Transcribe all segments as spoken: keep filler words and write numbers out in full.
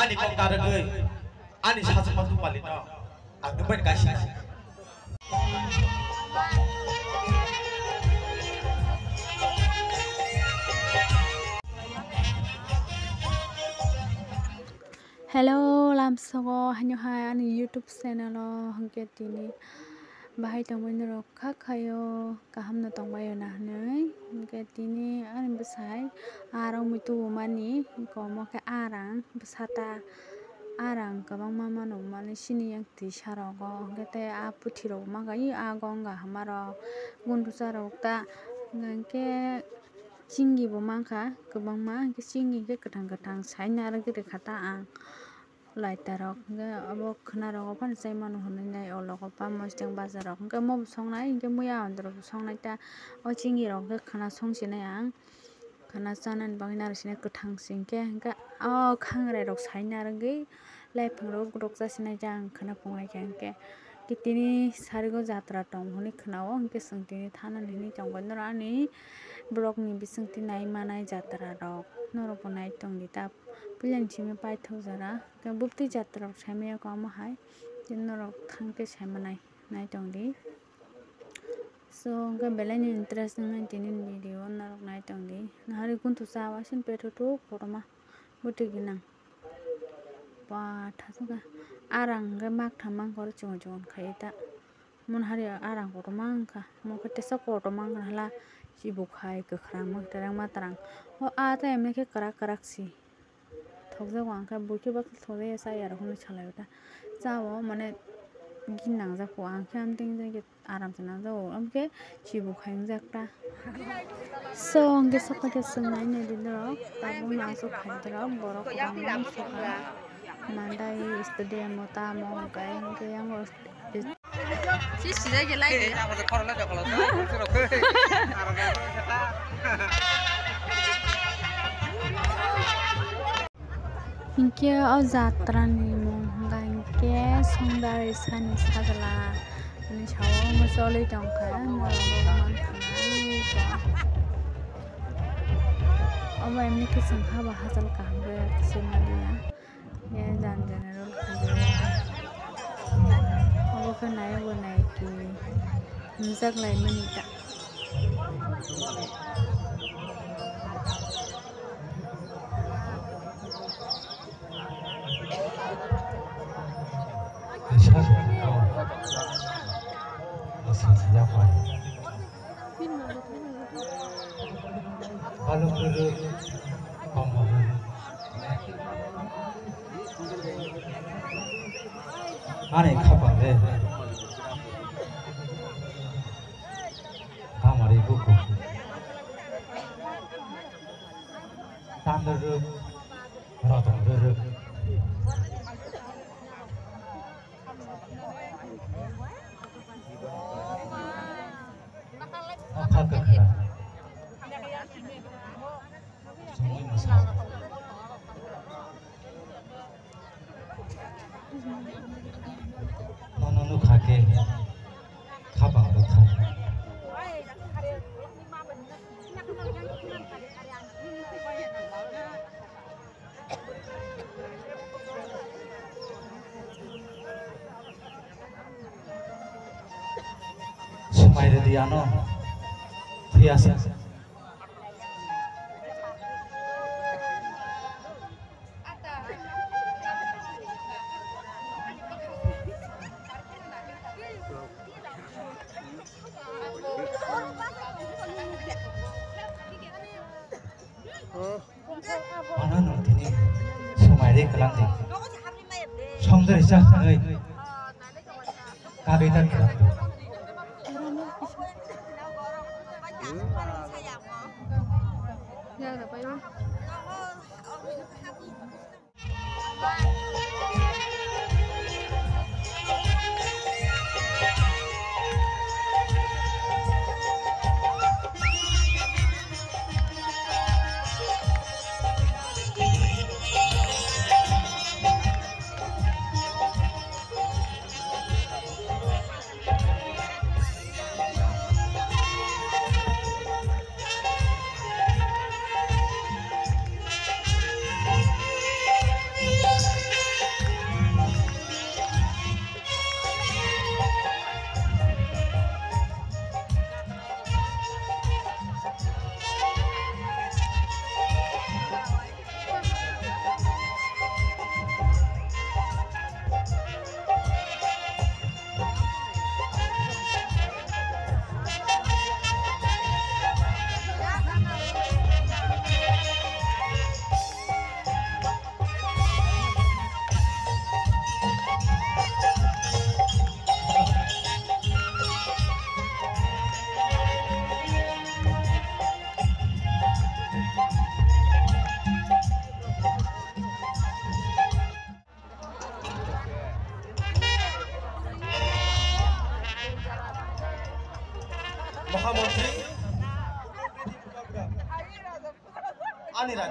Ani kok narwgwi, ani sajwkma tupalino ang nwng bai kaisa. Hello, lamsogo haino hai ani YouTube channel o hwnkhe tini bahai tongmani rok kha khaio. Kaham no tongbaio na hwnwi. Hwnkhe tini ani bwsai aro mui tubumani, eko omo khe arang bwsa ta, arang kwbangma mano mani sini yang twi sa rogo, hwnkhe tei a puthi rok ma kha a gonga hama rok, gundusa rok ta, hwnkhe chingi bo mankha kwbangma, hwnkhe chingi hwnkhe kwthang kwthang sai narwgwi rwkha ta ang. Laitarok hwnkhe abo khwnarok phano chai mano hwnwi nai, o logo pa mosdeng bazar rok hwnkhe omo bo songnai, hwnkhe muya andro bo songnai ta. O chingirok hwnkhe khwna songsinai ang, khwna chanani bagwi narwksinai kwthang se hwnkhe, hwnkhe o khangrai rok sai narwgwi laiphangrok rok chasinai ta ang khwna phunglai kha hwnkhe. Tini sarigo jatra tong hwnwi khwnao, hwnkhe chwng tini thanani hwnwi tongkha norok ani borokni bisingtwi nai manai jatra rok norokbo nai tongdi ta. Puilani simi paithak jora, hwnkhe buptwi jatra rok saimaya khe omo hai, tei norok thang khe saimanai, nai tongdi. So, hwnkhe belai ni interest wngnai tini video norok nai tongdi. Nahari guntu cha waising petho thuk kotorma bwtwi gwnang. Ba thasukha arang hwnkhe maktham mangkor chikon chikon khai ta. Mon hari arang kotorma wngkha, mo khe tesa kotorma wngkha hala chibuk hai kwkhwrang ma tereng ma terang. O a ta emni khe kwrak kwrak si thokjago, ang khe buikhe baksa thokjaya chaya rok hinwi salai o ta. Chao mane gini nangjak kho, ang khe amtwini jagwi aram se nangjago, amkhe chibuk hai wngjak ta. So, hwnkhe sokaikhe chwng nai naidi norok, tabuk no aswk phaidi rok, borok kwbangma wngkha. Mandai stadium o tamo hwnkhe, hwnkhe yang o si sijai khe lai. Hinkhe o jatra ni mung hwnkha hinkhe Songdari sani sajla hinwi sao, omo choli tongkha norok bo mankha nai. Obo emni khe chwng haba hachal kaham khe se maliya, ye jan general khajago. Obo khe nai bo nai ki hwnjak lai mani ta. Ani khapang de. Bamari buku. Tam rwrwk, rotong rwrwk. Nokha kwkhwrang. Chumui mwsa. Nono nukha khe khapang rwkha. Swmai rwdi ano. Thwiya se. Ano nung tini swmai ri kwlang di. Songdari cha hwnwi kagwi ta kwlang di.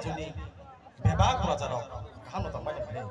Juni bebak rajarok kaham no tongmani hwnwi.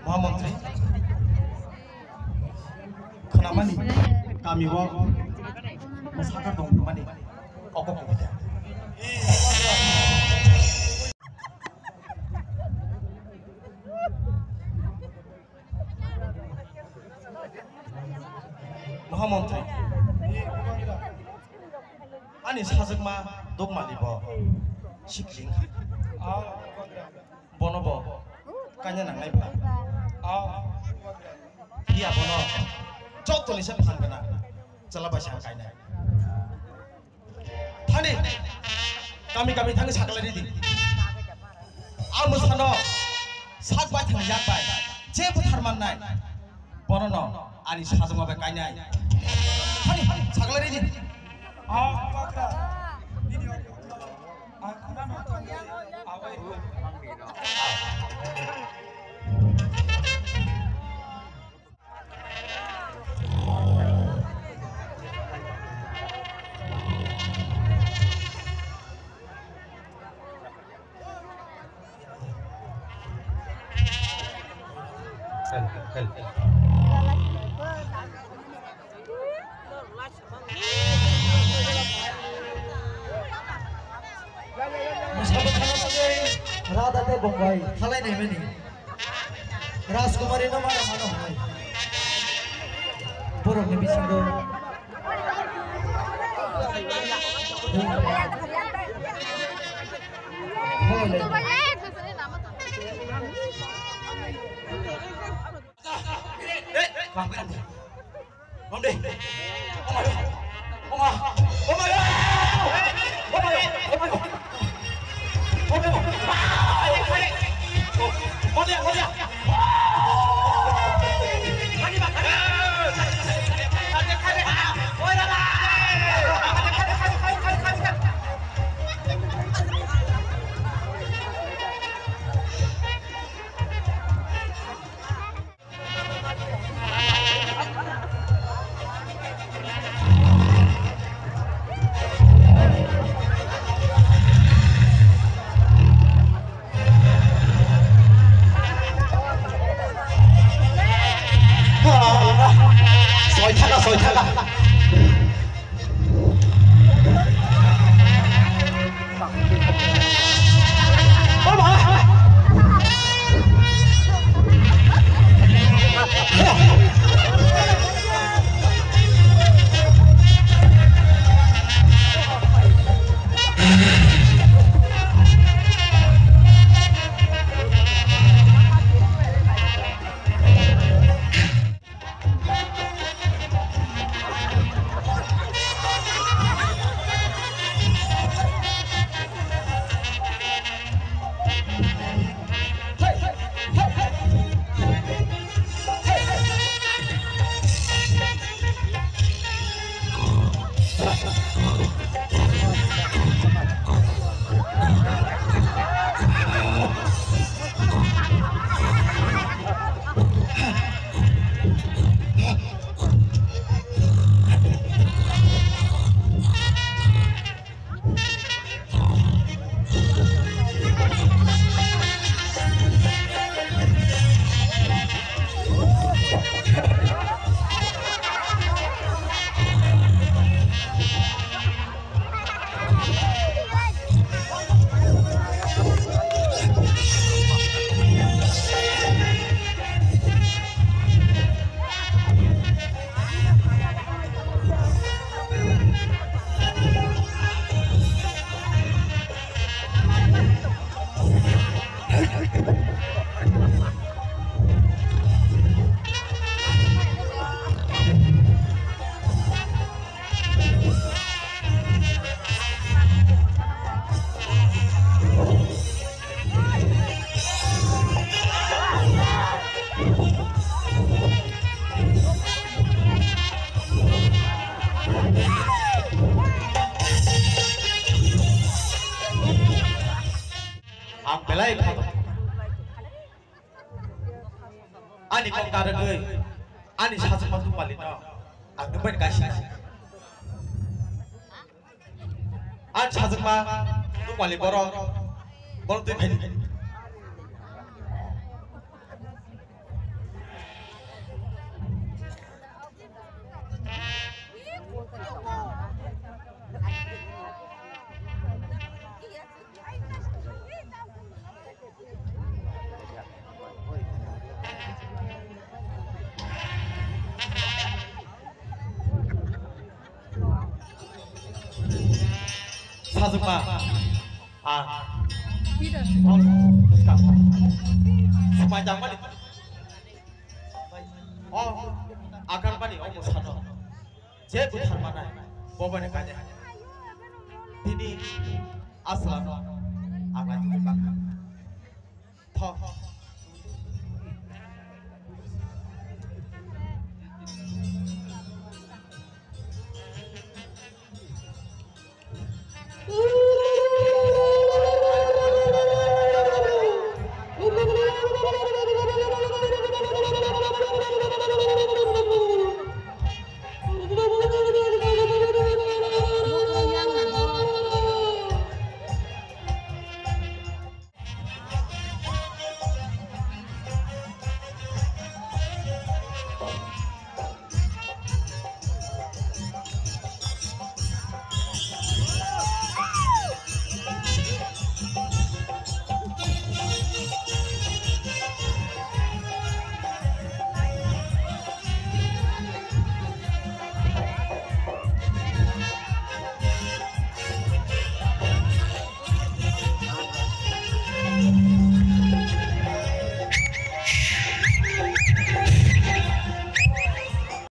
Mahamontri, khwnamani kami o mwsakar tongmani kok kok kubui de. Mahamontri, ani sajwkma Dukmali bo sikling. Bono bo kaina nangnai bwla. Phiya bono jotoni se phan gwnang chwla bai sa kainai. Thani kami kami thangwi sakla ridi. A mwsano sak bai thang yak bai je buthar mannai bono no ani sajwkma bai kainai. Thani sakla ridi. Rada tei bongbai khalai naimani. Rajkumari no mano mano hai. Borok ni bisingo. Soi thaka, soi thaka. Ang belai kha. Ani kok ta rwgwi Ani sajwkma Dukmali no ang nwng bai kaisa. Ani sajwkma Dukmali borok, borok twi phai. Sajwkma. Ah. Peter. Oh, buskang. Swmai tangmani. Oh, akan mani, oh, musano. Je buthar manai, bo bani kanya. Tini asla no, ang lai tongwi bangkha. Tho,